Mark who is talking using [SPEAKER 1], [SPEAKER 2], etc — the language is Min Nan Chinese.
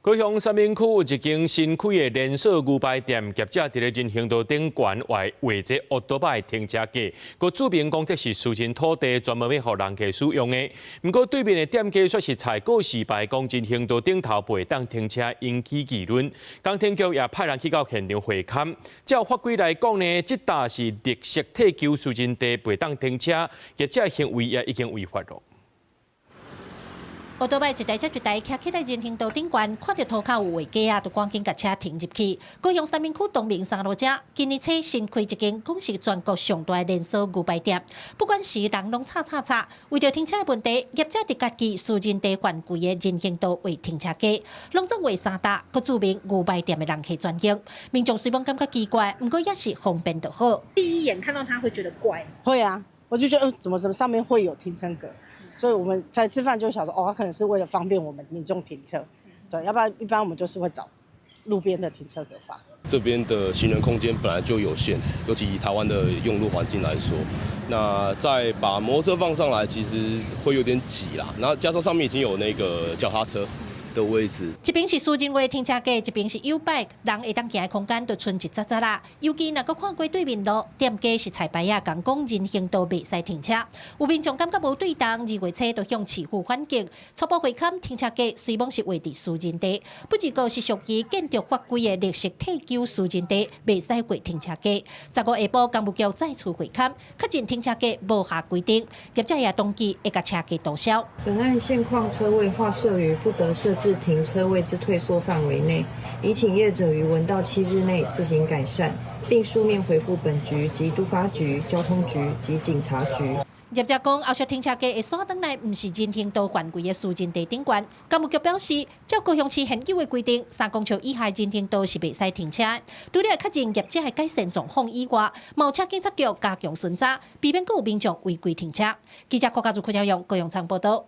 [SPEAKER 1] 高雄三民區有一間新開的連鎖牛排店，業者佇咧人行道頂懸畫畫這烏多擺停車格，閣註明講這是私人土地，專門欲予人客使用的。毋過對面的店家卻是採告示牌，講人行道頂頭袂當停車，引起議論。工程局也派人去到現場會勘。照法規來講呢，這搭是綠色退休私人地，袂當停車，業者行為也已經違法囉。
[SPEAKER 2] 烏多擺一台接一台騎起來人行道頂懸，看著塗跤有畫格仔，就趕緊共車停入去。高雄三民區東明三路遮，今年初新開一間講是全國上大連鎖牛排店，不管是人攏吵吵吵，為著停車的問題，業者佇家己私人地範圍的人行道畫停車格，攏總畫三搭，閣註明牛排店的人客專用。民眾雖罔感覺奇怪，毋過也是方便就好。
[SPEAKER 3] 第一眼看到他會覺得怪。
[SPEAKER 4] 會啊，我就覺得，怎麼上面會有停車格？所以我們在吃飯就曉得，哦，他可能是為了方便我們民眾停車，對，要不然一般我們就是會找路邊的停車格放。
[SPEAKER 5] 這邊的行人空間本來就有限，尤其以台灣的用路環境來說，那再把摩托車放上來，其實會有點擠啦。然後加上上面已經有那個腳踏車的位置。
[SPEAKER 2] 一邊是私人畫停車格，一邊是YouBike，人會當行的空間就賰一截截啦。尤其若閣看過對面路，店家是彩牌仔，共講人行道袂使停車，有民眾感覺無對當，2月初就向市府反映，初步會勘停車格雖罔是畫佇私人地，不過是屬於建築法規的綠色退休私人地，袂使畫停車格。15下晡，工務局再次會勘，確認停車格無合規定，業者也同意會共車格塗銷。
[SPEAKER 6] 本案現況車位劃設於不得設置停車位之退縮範圍內，已請業者於文到7日內自行改善，並書面回覆本局及都發局、交通局及警察局。
[SPEAKER 2] 業者講，後續停車格會徙轉來，毋是人行道範圍的私人地頂懸。工務局表示，照高雄市現有的規定，3公尺以下人行道是袂使停車。除了確認業者的改善狀況以外，嘛有請警察局加強巡查，避免閣有民眾違規停車。記者郭家如、柯小勇高雄場報道。